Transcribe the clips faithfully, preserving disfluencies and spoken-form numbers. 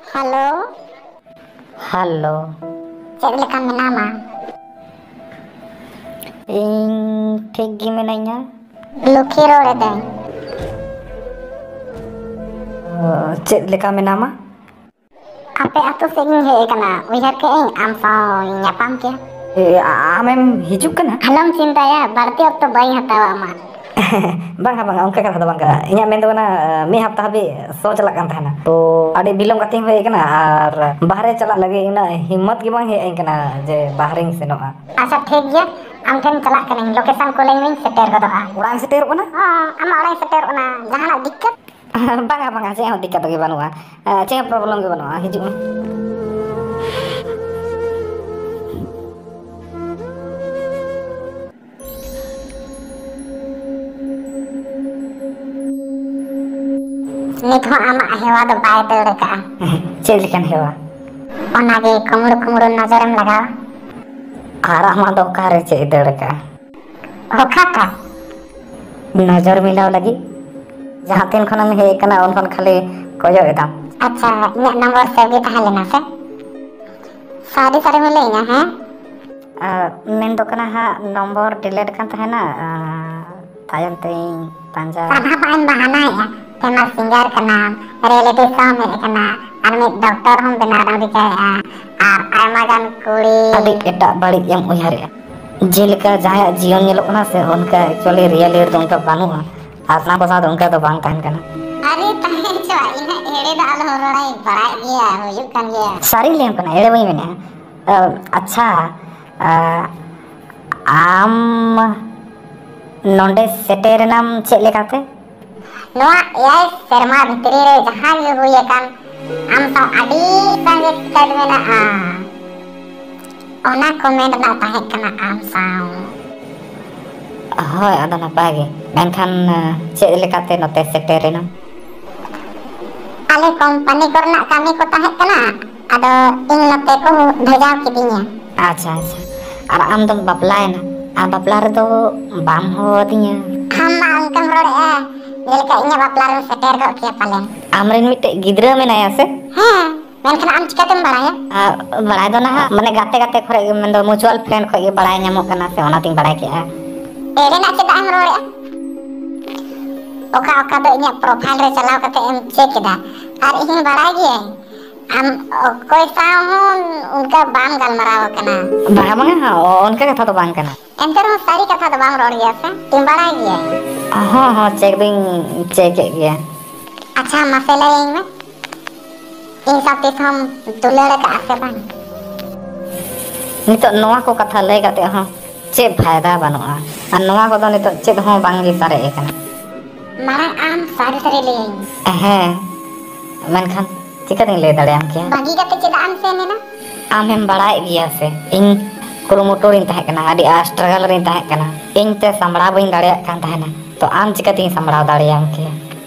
Hello. Hello. ᱪᱮᱫ ᱞᱮᱠᱟ ᱢᱮᱱᱟᱢᱟ? ᱤᱧ ᱴᱷᱤᱠ ᱜᱮ ᱢᱤᱱᱟᱹᱧᱟ᱾ ᱞᱩᱠᱷᱤ ᱨᱚᱲ ᱮᱫᱟᱹᱧ᱾ ᱚ, ᱪᱮᱫ ᱞᱮᱠᱟ ᱢᱮᱱᱟᱢᱟ? ᱟᱯᱮ ᱟᱹᱛᱩ ᱥᱮᱫ ᱤᱧ ᱦᱮᱡ ᱟᱠᱟᱱᱟ, ᱩᱭᱦᱟᱹᱨ ᱠᱮᱫ ᱟᱹᱧ ᱟᱢ ᱥᱟᱶ ᱧᱟᱯᱟᱢ ᱠᱮᱭᱟ᱾ ᱮ, ᱟ-, ᱟᱢᱮᱢ ᱦᱤᱡᱩᱜ ᱠᱟᱱᱟ? ᱟᱞᱚᱢ ᱪᱤᱱᱛᱟᱹᱭᱟ, ᱵᱟᱹᱲᱛᱤ ᱚᱠᱛᱚ ᱵᱟᱹᱧ ᱦᱟᱛᱟᱣᱟ ᱟᱢᱟᱜ᱾ ᱵᱟᱝᱟ, ᱵᱟᱝᱟ, ᱚᱱᱠᱟ ᱠᱟᱛᱷᱟ ᱫᱚ ᱵᱟᱝ ᱠᱟᱱᱟ᱾ ᱤᱧᱟᱹᱜ ᱢᱮᱱ ᱫᱚ ᱠᱟᱱᱟ, ᱢᱤᱫ ᱦᱟᱯᱛᱟ ᱦᱟᱹᱵᱤᱡ ᱥᱳ ᱪᱟᱞᱟᱜ ᱠᱟᱱ ᱛᱟᱦᱮᱱᱟ᱾ ᱛᱚ, ᱟᱹᱰᱤ ᱵᱤᱞᱚᱢ ᱠᱟᱛᱮᱧ ᱦᱮᱡ ᱟᱠᱟᱱᱟ ᱟᱨ ᱵᱟᱦᱨᱮ ᱪᱟᱞᱟᱜ ᱞᱟᱹᱜᱤᱫ ᱩᱱᱟᱹᱜ ᱦᱤᱢᱢᱚᱛ ᱜᱮ ᱵᱟᱝ ᱦᱮᱡ ᱟᱹᱧ ᱠᱟᱱᱟ ᱡᱮ ᱵᱟᱦᱨᱮᱧ ᱥᱮᱱᱚᱜᱼᱟ᱾ ᱟᱪᱪᱷᱟ, ᱴᱷᱤᱠ ᱜᱮᱭᱟ, ᱟᱢ ᱴᱷᱮᱱ ᱪᱟᱞᱟᱜ ᱠᱟᱹᱱᱟᱹᱧ, ᱞᱳᱠᱮᱥᱚᱱ ᱠᱩᱞᱟᱹᱧ ᱢᱮᱧ, ᱥᱮᱴᱮᱨ ᱜᱚᱫᱚᱜᱼᱟ᱾ ᱚᱲᱟᱜ ᱮᱢ ᱥᱮᱴᱮᱨᱚᱜ ᱠᱟᱱᱟ? ᱦᱚᱸ, ᱟᱢᱟᱜ ᱚᱲᱟᱜ ᱤᱧ ᱥᱮᱴᱮᱨᱚᱜ ᱠᱟᱱᱟ᱾ ᱡᱟᱦᱟᱱᱟᱜ ᱫᱤᱠᱠᱟᱹᱛ? ᱵᱟᱝᱟ, ᱵᱟᱝᱟ, ᱪᱮᱫ ᱦᱚᱸ ᱫᱤᱠᱠᱟᱛ ᱜᱮ ᱵᱟᱹᱱᱩᱜᱼᱟ᱾ ᱪᱮᱫ ᱦᱚᱸ ᱯᱨᱚᱵᱞᱮᱢ ᱜᱮ ᱵᱟᱹᱱᱩᱜᱼᱟ, ᱦᱤᱡᱩᱜ ᱢᱮ᱾ ᱱᱤᱛ ᱦᱚᱸ ᱟᱢᱟᱜ ᱦᱮᱣᱟ ᱫᱚ ᱵᱟᱭ ᱫᱟᱹᱲ ᱟᱠᱟᱫᱼᱟ᱾ ᱪᱮᱫ ᱞᱮᱠᱟᱱ ᱦᱮᱣᱟ? ᱚᱱᱟᱜᱮ ᱠᱩᱢᱲᱩ ᱠᱩᱢᱲᱩ ᱱᱚᱡᱚᱨᱮᱢ ᱞᱟᱜᱟᱣᱟ᱾ ᱟᱨ ᱟᱢᱟᱜ ᱫᱚ ᱚᱠᱟᱨᱮ ᱪᱮᱫ ᱮ ᱫᱟᱹᱲ ᱟᱠᱟᱫᱼᱟ? ᱚᱠᱟᱴᱟᱜ? ᱱᱚᱡᱚᱨ ᱢᱤᱞᱟᱹᱣ ᱞᱟᱹᱜᱤᱫ ᱡᱟᱦᱟᱸ ᱛᱤᱱ ᱠᱷᱚᱱᱮᱢ ᱦᱮᱡ ᱟᱠᱟᱱᱟ, ᱩᱱ ᱠᱷᱚᱱ ᱠᱷᱟᱹᱞᱤ ᱠᱚᱭᱚᱜ ᱮᱫᱟᱢ᱾ ᱟᱪᱪᱷᱟ, ᱤᱧᱟᱹᱜ ᱱᱚᱢᱵᱚᱨ ᱥᱮᱵᱷ ᱜᱮ ᱛᱟᱦᱮᱸ ᱞᱮᱱᱟ ᱥᱮ? ᱥᱟᱹᱨᱤ ᱥᱟᱹᱨᱤᱢ ᱞᱟᱹᱭᱟᱹᱧᱟ, ᱦᱮᱸ? ᱟᱨ ᱢᱮᱱ ᱫᱚ ᱠᱟᱱᱟ ᱦᱟᱸᱜ, ᱱᱚᱢᱵᱚᱨ ᱰᱤᱞᱤᱴ ᱟᱠᱟᱱ ᱛᱟᱦᱮᱱᱟ, ᱟᱨ ᱛᱟᱭᱚᱢ ᱛᱮᱧ ᱯᱟᱸᱡᱟ᱾ ᱥᱟᱱᱟᱢᱟᱜ ᱮᱢ ᱵᱟᱦᱟᱱᱟᱭᱮᱫᱼᱟ, ᱯᱷᱮᱢᱟᱥ ᱥᱤᱝᱜᱟᱨ ᱠᱟᱱᱟᱢ, ᱨᱤᱭᱮᱞᱤᱴᱤ ᱥᱳᱢ ᱦᱮᱡ ᱟᱠᱟᱱᱟ, ᱟᱨ ᱢᱤᱫ ᱰᱚᱠᱴᱚᱨ ᱦᱚᱸᱢ ᱵᱮᱱᱟᱣ ᱨᱮᱱᱟᱜ ᱮᱢ ᱨᱤᱠᱟᱹᱭᱮᱫᱼᱟ, ᱟᱨ ᱟᱭᱢᱟ ᱜᱟᱱ ᱠᱩᱲᱤ᱾ ᱟᱹᱰᱤ ᱮᱴᱟᱜ ᱵᱟᱹᱲᱤᱡ ᱮᱢ ᱩᱭᱦᱟᱹᱨᱮᱫᱼᱟ᱾ ᱡᱮᱞᱮᱠᱟ ᱡᱟᱦᱟᱸᱭᱟᱜ ᱡᱤᱭᱚᱱ ᱧᱮᱞᱚᱜ ᱠᱟᱱᱟ ᱥᱮ, ᱚᱱᱠᱟ ᱮᱠᱪᱩᱭᱮᱞᱤ ᱨᱤᱭᱮᱞ ᱞᱟᱭᱤᱯᱷ ᱫᱚ ᱚᱱᱠᱟ ᱵᱟᱹᱱᱩᱜᱼᱟ᱾ ᱟᱨ ᱥᱟᱱᱟᱢ ᱠᱚ ᱥᱟᱶ ᱫᱚ ᱚᱱᱠᱟ ᱫᱚ ᱵᱟᱝ ᱛᱟᱦᱮᱱ ᱠᱟᱱᱟ᱾ ᱟᱨᱮ ᱛᱟᱦᱮᱸ ᱦᱚᱪᱚᱣᱟᱜ, ᱤᱱᱟᱹᱜ ᱮᱲᱮ ᱫᱚ ᱟᱞᱚᱢ ᱨᱚᱲᱟ, ᱵᱟᱲᱟᱭ ᱜᱮᱭᱟ, ᱦᱩᱭᱩᱜ ᱠᱟᱱ ᱜᱮᱭᱟ᱾ ᱥᱟᱹᱨᱤᱧ ᱞᱟᱹᱭᱟᱢ ᱠᱟᱱᱟ, ᱮᱲᱮ ᱵᱟᱹᱧ ᱢᱮᱱᱮᱫᱼᱟ᱾ ᱟᱪᱪᱷᱟ, ᱟᱢ ᱱᱚᱰᱮ ᱥᱮᱴᱮᱨᱮᱱᱟᱢ ᱪᱮᱫ ᱞᱮᱠᱟᱛᱮ? ᱱᱚᱣᱟ ᱮᱭᱟᱭ ᱥᱮᱨᱢᱟ ᱵᱷᱤᱛᱨᱤ ᱨᱮ ᱡᱟᱦᱟᱸ ᱜᱮ ᱦᱩᱭ ᱟᱠᱟᱱ, ᱟᱢ ᱥᱟᱶ ᱟᱹᱰᱤ ᱥᱟᱸᱜᱮ ᱥᱤᱠᱟᱭᱟᱛ ᱢᱮᱱᱟᱜᱼᱟ᱾ ᱚᱱᱟ ᱠᱚ ᱢᱮᱱ ᱨᱮᱱᱟᱜ ᱛᱟᱦᱮᱸ ᱠᱟᱱᱟ ᱟᱢ ᱥᱟᱶ᱾ ᱦᱳᱭ, ᱟᱫᱚ ᱱᱟᱯᱟᱭ ᱜᱮ᱾ ᱢᱮᱱᱠᱷᱟᱱ, ᱪᱮᱫ ᱞᱮᱠᱟᱛᱮ ᱱᱚᱛᱮ ᱥᱮᱴᱮᱨ ᱮᱱᱟᱢ? ᱟᱞᱮ ᱠᱳᱢᱯᱟᱱᱤ ᱠᱚᱨᱮᱱᱟᱜ ᱠᱟᱹᱢᱤ ᱠᱚ ᱛᱟᱦᱮᱸ ᱠᱟᱱᱟ, ᱟᱫᱚ ᱤᱧ ᱱᱚᱛᱮ ᱠᱚ ᱵᱷᱮᱡᱟ ᱠᱤᱫᱤᱧᱟ᱾ ᱟᱪᱪᱷᱟ, ᱟᱪᱪᱷᱟ᱾ ᱟᱨ ᱟᱢ ᱫᱚᱢ ᱵᱟᱯᱞᱟᱭᱮᱱᱟ, ᱟᱨ ᱵᱟᱯᱞᱟ ᱨᱮᱫᱚ ᱵᱟᱢ ᱦᱚᱦᱚ ᱟᱹᱫᱤᱧᱟ? ᱟᱢ ᱢᱟ ᱚᱱᱠᱟᱢ ᱨᱚᱲᱮᱫᱼᱟ, ᱡᱮᱞᱮᱠᱟ ᱤᱧᱟᱹᱜ ᱵᱟᱯᱞᱟ ᱨᱮᱢ ᱥᱮᱴᱮᱨ ᱜᱚᱫ ᱠᱮᱭᱟ ᱯᱟᱞᱮᱱ᱾ ᱟᱢᱨᱮᱱ ᱢᱤᱫᱴᱮᱡ ᱜᱤᱫᱽᱨᱟᱹ ᱢᱮᱱᱟᱭᱟ ᱥᱮ? ᱦᱮᱸ, ᱢᱮᱱᱠᱷᱟᱱ ᱟᱢ ᱪᱤᱠᱟᱹᱛᱮᱢ ᱵᱟᱲᱟᱭᱟ? ᱟᱨ ᱵᱟᱲᱟᱭ ᱫᱚ ᱱᱟᱦᱟᱜ ᱢᱟᱱᱮ ᱜᱟᱛᱮ ᱜᱟᱛᱮ ᱠᱚᱨᱮ ᱜᱮ, ᱢᱮᱱᱫᱚ mutual friend ᱠᱷᱚᱡ ᱜᱮ ᱵᱟᱲᱟᱭ ᱧᱟᱢᱚᱜ ᱠᱟᱱᱟ ᱥᱮ, ᱚᱱᱟᱛᱤᱧ ᱵᱟᱲᱟᱭ ᱠᱮᱜᱼᱟ᱾ ᱮᱲᱮᱱᱟᱜ ᱪᱮᱫᱟᱜ ᱮᱢ ᱨᱚᱲᱮᱜᱼᱟ? ᱚᱠᱟ ᱚᱠᱟ ᱫᱚ ᱤᱧᱟᱹᱜ profile ᱨᱮ ᱪᱟᱞᱟᱣ ᱠᱟᱛᱮ ᱮᱢ check ᱮᱫᱟ, ᱟᱨ ᱤᱧ ᱵᱟᱲᱟᱭ ᱜᱤᱭᱟᱹᱧ ᱟᱢ ᱚᱠᱚᱭ ᱥᱟᱶ ᱦᱚᱸ ᱚᱱᱠᱟ ᱵᱟᱢ ᱜᱟᱞᱢᱟᱨᱟᱣ ᱟᱠᱟᱱᱟ᱾ ᱵᱟᱝᱟ, ᱵᱟᱝᱟ, ᱚᱱᱠᱟ ᱠᱟᱛᱷᱟ ᱫᱚ ᱵᱟᱝ ᱠᱟᱱᱟ᱾ ᱮᱱᱛᱮ ᱨᱮᱦᱚᱸ ᱥᱟᱹᱨᱤ ᱠᱟᱛᱷᱟ ᱫᱚ ᱵᱟᱢ ᱨᱚᱲ ᱜᱮᱭᱟ ᱥᱮ? ᱤᱧ ᱵᱟᱲᱟᱭ ᱜᱤᱭᱟᱹᱧ᱾ ᱦᱚᱸ, ᱦᱚᱸ, check ᱫᱚᱧ check ᱮᱫ ᱜᱮᱭᱟ᱾ ᱟᱪᱪᱷᱟ, ᱢᱟᱥᱮ ᱞᱟᱹᱭᱟᱹᱧ ᱢᱮ, ᱤᱧ ᱥᱟᱶ ᱛᱤᱥ ᱦᱚᱸᱢ ᱫᱩᱞᱟᱹᱲ ᱟᱠᱟᱫᱼᱟ ᱥᱮ ᱵᱟᱝ? ᱱᱤᱛᱚᱜ ᱱᱚᱣᱟ ᱠᱚ ᱠᱟᱛᱷᱟ ᱞᱟᱹᱭ ᱠᱟᱛᱮ ᱦᱚᱸ ᱪᱮᱫ ᱯᱷᱟᱭᱫᱟ ᱵᱟᱹᱱᱩᱜᱼᱟ, ᱟᱨ ᱱᱚᱣᱟ ᱠᱚᱫᱚ ᱱᱤᱛᱚᱜ ᱪᱮᱫ ᱦᱚᱸ ᱵᱟᱝ ᱜᱮ ᱥᱟᱨᱮᱡ ᱟᱠᱟᱱᱟ᱾ ᱢᱟᱲᱟᱝ ᱟᱢ ᱥᱟᱹᱨᱤ ᱥᱟᱹᱨᱤ ᱞᱟᱹᱭᱟᱹᱧ ᱢᱮ᱾ ᱦᱮᱸ, ᱢᱮᱱᱠᱷᱟᱱ ᱪᱤᱠᱟᱹᱛᱤᱧ ᱞᱟᱹᱭ ᱫᱟᱲᱮᱭᱟᱢ ᱠᱮᱭᱟ? ᱵᱟᱹᱜᱤ ᱠᱟᱛᱮ ᱪᱮᱫᱟᱜ ᱮᱢ ᱥᱮᱱ ᱮᱱᱟ? ᱟᱢᱮᱢ ᱵᱟᱲᱟᱭᱮᱫ ᱜᱮᱭᱟ ᱥᱮ, ᱤᱧ ᱠᱩᱨᱩᱢᱩᱴᱩ ᱨᱤᱧ ᱛᱟᱦᱮᱸ ᱠᱟᱱᱟ, ᱟᱹᱰᱤ struggle ᱨᱤᱧ ᱛᱟᱦᱮᱸ ᱠᱟᱱᱟ, ᱤᱧ ᱛᱮ ᱥᱟᱢᱵᱲᱟᱣ ᱵᱟᱹᱧ ᱫᱟᱲᱮᱭᱟᱜ ᱠᱟᱱ ᱛᱟᱦᱮᱱᱟ, ᱛᱚ ᱟᱢ ᱪᱤᱠᱟᱹᱛᱤᱧ ᱥᱟᱢᱵᱲᱟᱣ ᱫᱟᱲᱮᱭᱟᱢ ᱠᱮᱭᱟ?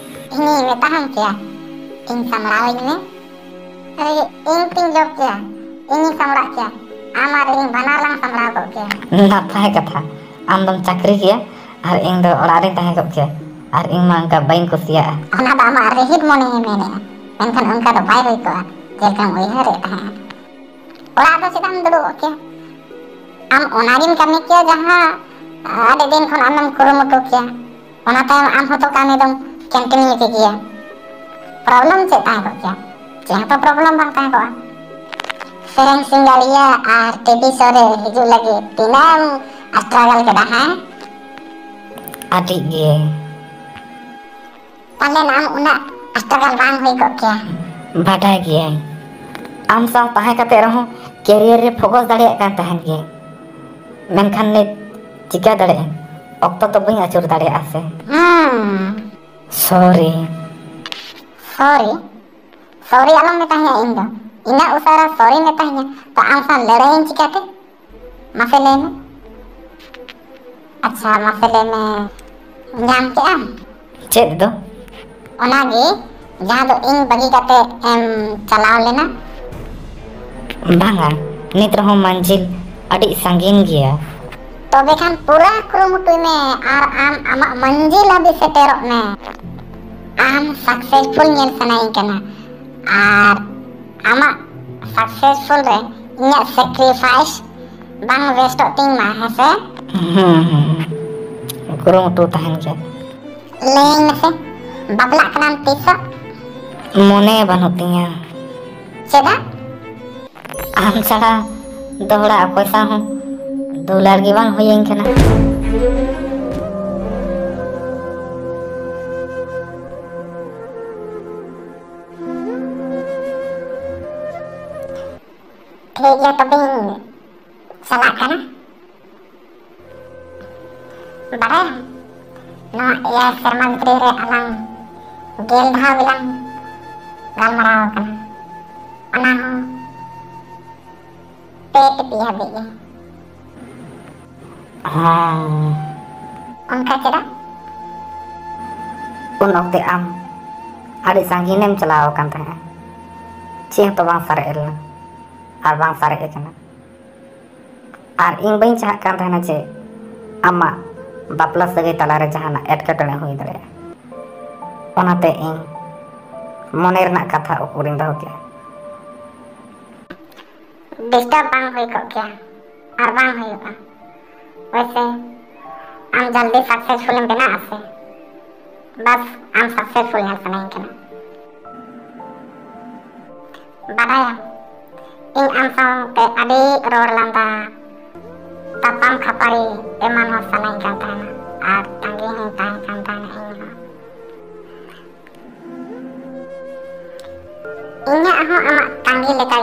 ᱤᱧᱤᱧ ᱢᱮᱛᱟᱦᱟᱢ ᱠᱮᱭᱟ, ᱤᱧ ᱥᱟᱢᱵᱲᱟᱣᱤᱧ ᱢᱮ᱾ ᱟᱨᱮ, ᱤᱧ ᱛᱤᱧ ᱡᱚᱵ ᱠᱮᱭᱟ, ᱤᱧᱤᱧ ᱥᱟᱢᱵᱲᱟᱜ ᱠᱮᱭᱟ, ᱟᱢ ᱟᱨ ᱤᱧ ᱵᱟᱱᱟᱨ ᱞᱟᱝ ᱥᱟᱢᱵᱲᱟᱣ ᱠᱚᱜ ᱠᱮᱭᱟ᱾ ᱱᱟᱯᱟᱭ ᱠᱟᱛᱷᱟ, ᱟᱢ ᱫᱚᱢ ᱪᱟᱹᱠᱨᱤ ᱠᱮᱭᱟ ᱟᱨ ᱤᱧ ᱫᱚ ᱚᱲᱟᱜ ᱨᱤᱧ ᱛᱟᱦᱮᱸ ᱠᱚᱜ ᱠᱮᱭᱟ, ᱟᱨ ᱤᱧ ᱢᱟ ᱚᱱᱠᱟ ᱵᱟᱹᱧ ᱠᱩᱥᱤᱭᱟᱜᱼᱟ᱾ ᱚᱱᱟ ᱫᱚ ᱟᱢᱟᱜ ᱨᱤᱦᱤᱴ ᱢᱚᱱᱮᱭᱮ ᱢᱮᱱᱮᱜᱼᱟ, ᱢᱮᱱᱠᱷᱟᱱ ᱚᱱᱠᱟ ᱫᱚ ᱵᱟᱭ ᱦᱩᱭ ᱠᱚᱜᱼᱟ, ᱪᱮᱫ ᱞᱮᱠᱟᱢ ᱩᱭᱦᱟᱹᱨᱮᱫ ᱛᱟᱦᱮᱸᱫ᱾ ᱚᱲᱟᱜ ᱫᱚ ᱪᱮᱫᱟᱜ ᱮᱢ ᱫᱩᱲᱩᱵ ᱠᱮᱭᱟ? ᱟᱢ ᱚᱱᱟᱜᱮᱢ ᱠᱟᱹᱢᱤ ᱠᱮᱭᱟ ᱡᱟᱦᱟᱸ ᱟᱹᱰᱤ ᱫᱤᱱ ᱠᱷᱚᱱ ᱟᱢᱮᱢ ᱠᱩᱨᱩᱢᱩᱴᱩ ᱠᱮᱭᱟ, ᱚᱱᱟ ᱛᱟᱭᱚᱢ ᱟᱢ ᱦᱚᱸᱛᱚ ᱠᱟᱹᱢᱤ ᱫᱚᱢ continue ᱠᱮ ᱜᱮᱭᱟ᱾ Problem ᱪᱮᱫ ᱛᱟᱦᱮᱸ ᱠᱚᱜ ᱠᱮᱭᱟ? ᱪᱮᱫ ᱦᱚᱸᱛᱚ problem ᱵᱟᱝ ᱛᱟᱦᱮᱸ ᱠᱚᱜᱼᱟ᱾ ᱥᱮᱨᱮᱧ ᱥᱤᱝᱜᱟᱲᱤᱭᱟᱹ ᱟᱨ TV show ᱨᱮ ᱦᱤᱡᱩᱜ ᱞᱟᱹᱜᱤᱫ ᱛᱤᱱᱟᱹᱜ ᱮᱢ struggle ᱠᱮᱫᱟ, ᱦᱮᱸ? ᱟᱹᱰᱤ ᱜᱮ᱾ ᱯᱟᱞᱮᱱ ᱟᱢ ᱩᱱᱟᱹᱜ struggle ᱵᱟᱝ ᱦᱩᱭ ᱠᱚᱜ ᱠᱮᱭᱟ᱾ ᱵᱟᱰᱟᱭ ᱜᱤᱭᱟᱹᱧ, ᱟᱢ ᱥᱟᱶ ᱛᱟᱦᱮᱸ ᱠᱟᱛᱮ ᱨᱮᱦᱚᱸ career ᱨᱮ focus ᱫᱟᱲᱮᱭᱟᱜ ᱠᱟᱱ ᱛᱟᱦᱮᱱ ᱜᱤᱭᱟᱹᱧ, ᱢᱮᱱᱠᱷᱟᱱ ᱱᱤᱛ ᱪᱤᱠᱟᱹ ᱫᱟᱲᱮᱭᱟᱜ ᱟᱹᱧ? ᱚᱠᱛᱚ ᱛᱚ ᱵᱟᱹᱧ ᱟᱹᱪᱩᱨ ᱫᱟᱲᱮᱭᱟᱜᱼᱟ ᱥᱮ᱾ ᱦᱩᱸ᱾ Sorry᱾ Sorry? Sorry ᱟᱞᱚᱢ ᱢᱮᱛᱟᱧᱟ ᱤᱧ ᱫᱚ᱾ ᱤᱱᱟᱹᱜ ᱩᱥᱟᱹᱨᱟ sorry ᱢᱮᱛᱟᱧᱟ, ᱛᱚ ᱟᱢ ᱥᱟᱶ ᱞᱟᱹᱲᱦᱟᱹᱭᱟᱹᱧ ᱪᱤᱠᱟᱹᱛᱮ? ᱢᱟᱥᱮ ᱞᱟᱹᱭ ᱢᱮ᱾ ᱟᱪᱪᱷᱟ, ᱢᱟᱥᱮ ᱞᱟᱹᱭ ᱢᱮ, ᱧᱟᱢ ᱠᱮᱜ ᱟᱢ? ᱪᱮᱫ ᱫᱚ? ᱚᱱᱟᱜᱮ, ᱡᱟᱦᱟᱸ ᱫᱚ ᱤᱧ ᱵᱟᱹᱜᱤ ᱠᱟᱛᱮ ᱮᱢ ᱪᱟᱞᱟᱣ ᱞᱮᱱᱟ᱾ ᱵᱟᱝᱟ, ᱱᱤᱛ ᱨᱮᱦᱚᱸ ᱢᱟᱹᱱᱡᱤᱞ ᱟᱹᱰᱤ ᱥᱟᱺᱜᱤᱧ ᱜᱮᱭᱟ᱾ ᱛᱚᱵᱮ ᱠᱷᱟᱱ ᱯᱩᱨᱟᱹ ᱠᱩᱨᱩᱢᱩᱴᱩᱭ ᱢᱮ ᱟᱨ ᱟᱢ ᱟᱢᱟᱜ ᱢᱟᱹᱱᱡᱤᱞ ᱦᱟᱹᱵᱤᱡ ᱥᱮᱴᱮᱨᱚᱜ ᱢᱮ᱾ ᱟᱢ ᱥᱟᱠᱥᱮᱥᱯᱷᱩᱞ ᱧᱮᱞ ᱥᱟᱱᱟᱭᱤᱧ ᱠᱟᱱᱟ, ᱟᱨ ᱟᱢᱟᱜ ᱥᱟᱠᱥᱮᱥᱯᱷᱩᱞ ᱨᱮ ᱤᱧᱟᱹᱜ ᱥᱮᱠᱨᱤᱯᱷᱟᱭᱤᱥ ᱵᱟᱝ ᱣᱮᱥᱴᱚᱜ ᱛᱤᱧ ᱢᱟ, ᱦᱮᱸᱥᱮ? ᱦᱩᱸ, ᱦᱩᱸ, ᱦᱩᱸ᱾ ᱠᱩᱨᱩᱢᱩᱴᱩ ᱛᱟᱦᱮᱱ ᱜᱮ᱾ ᱞᱟᱹᱭᱟᱹᱧ ᱢᱮᱥᱮ, ᱵᱟᱯᱞᱟᱜ ᱠᱟᱱᱟᱢ ᱛᱤᱥᱚᱜ? ᱢᱚᱱᱮ ᱵᱟᱹᱱᱩᱜ ᱛᱤᱧᱟ᱾ ᱪᱮᱫᱟᱜ? ᱟᱢ ᱪᱷᱟᱲᱟ ᱫᱚᱦᱲᱟ ᱚᱠᱚᱭ ᱥᱟᱶ ᱦᱚᱸ ᱫᱩᱞᱟᱹᱲ ᱜᱮ ᱵᱟᱝ ᱦᱩᱭᱟᱹᱧ ᱠᱟᱱᱟ᱾ ᱴᱷᱤᱠ ᱜᱮᱭᱟ, ᱛᱚᱵᱮᱧ ᱪᱟᱞᱟᱜ ᱠᱟᱱᱟ᱾ ᱵᱟᱲᱟᱭᱟᱢ, ᱱᱚᱣᱟ ᱮᱭᱟᱭ ᱥᱮᱨᱢᱟ ᱵᱷᱤᱛᱨᱤ ᱨᱮ ᱟᱞᱟᱝ ᱜᱮᱞ ᱫᱷᱟᱣ ᱜᱮᱞᱟᱝ ᱜᱟᱞᱢᱟᱨᱟᱣ ᱟᱠᱟᱱᱟ, ᱚᱱᱟ ᱦᱚᱸ ᱯᱮ ᱴᱤᱯᱤ ᱦᱟᱹᱵᱤᱡ ᱜᱮ᱾ ᱦᱮᱸ᱾ ᱚᱱᱠᱟ ᱪᱮᱫᱟᱜ? ᱩᱱ ᱚᱠᱛᱮ ᱟᱢ ᱟᱹᱰᱤ ᱥᱟᱺᱜᱤᱧᱮᱢ ᱪᱟᱞᱟᱣ ᱟᱠᱟᱱ ᱛᱟᱦᱮᱸᱜᱼᱟ, ᱪᱮᱫ ᱦᱚᱸᱛᱚ ᱵᱟᱝ ᱥᱟᱨᱮᱡ ᱞᱮᱱᱟ ᱟᱨ ᱵᱟᱝ ᱥᱟᱨᱮᱡ ᱟᱠᱟᱱᱟ᱾ ᱟᱨ ᱤᱧ ᱵᱟᱹᱧ ᱪᱟᱦᱟᱜ ᱠᱟᱱ ᱛᱟᱦᱮᱱᱟ ᱡᱮ ᱟᱢᱟᱜ ᱵᱟᱯᱞᱟ ᱥᱟᱹᱜᱟᱹᱭ ᱛᱟᱞᱟᱨᱮ ᱡᱟᱦᱟᱱᱟᱜ ᱮᱴᱠᱮᱴᱚᱬᱮ ᱦᱩᱭ ᱫᱟᱲᱮᱭᱟᱜᱼᱟ᱾ ᱚᱱᱟᱛᱮ ᱤᱧ ᱢᱚᱱᱮ ᱨᱮᱱᱟᱜ ᱠᱟᱛᱷᱟ ᱩᱠᱩᱨᱤᱧ ᱫᱚᱦᱚ ᱠᱮᱜᱼᱟ᱾ ᱰᱤᱥᱴᱟᱨᱵ ᱵᱟᱝ ᱦᱩᱭ ᱠᱚᱜ ᱠᱮᱭᱟ ᱟᱨ ᱵᱟᱝ ᱦᱩᱭᱩᱜᱼᱟ᱾ ᱣᱮᱥᱮ ᱟᱢ ᱡᱚᱞᱫᱤ ᱥᱟᱠᱥᱮᱥᱯᱷᱩᱞ ᱮᱢ ᱵᱮᱱᱟᱜ ᱟᱥᱮ? ᱵᱟᱥ, ᱟᱢ ᱥᱟᱠᱥᱮᱥᱯᱷᱩᱞ ᱧᱮᱞ ᱥᱟᱱᱟᱧ ᱠᱟᱱᱟ᱾ ᱵᱟᱰᱟᱭᱟᱢ, ᱤᱧ ᱟᱢ ᱥᱟᱶᱛᱮ ᱟᱹᱰᱤ ᱨᱚᱲ ᱞᱟᱸᱫᱟ, ᱛᱟᱯᱟᱢ ᱠᱷᱟᱹᱯᱟᱹᱨᱤ ᱮᱢᱟᱱ ᱦᱚᱸ ᱥᱟᱱᱟᱧ ᱠᱟᱱ ᱛᱟᱦᱮᱱᱟ, ᱟᱨ ᱛᱟᱺᱜᱤ ᱦᱚᱸᱧ ᱛᱟᱦᱮᱸ ᱠᱟᱱ ᱛᱟᱦᱮᱱᱟ ᱤᱧ ᱦᱚᱸ᱾ ᱤᱧᱟᱹᱜ ᱦᱚᱸ ᱟᱢᱟᱜ ᱛᱟᱺᱜᱤ ᱞᱮᱠᱟ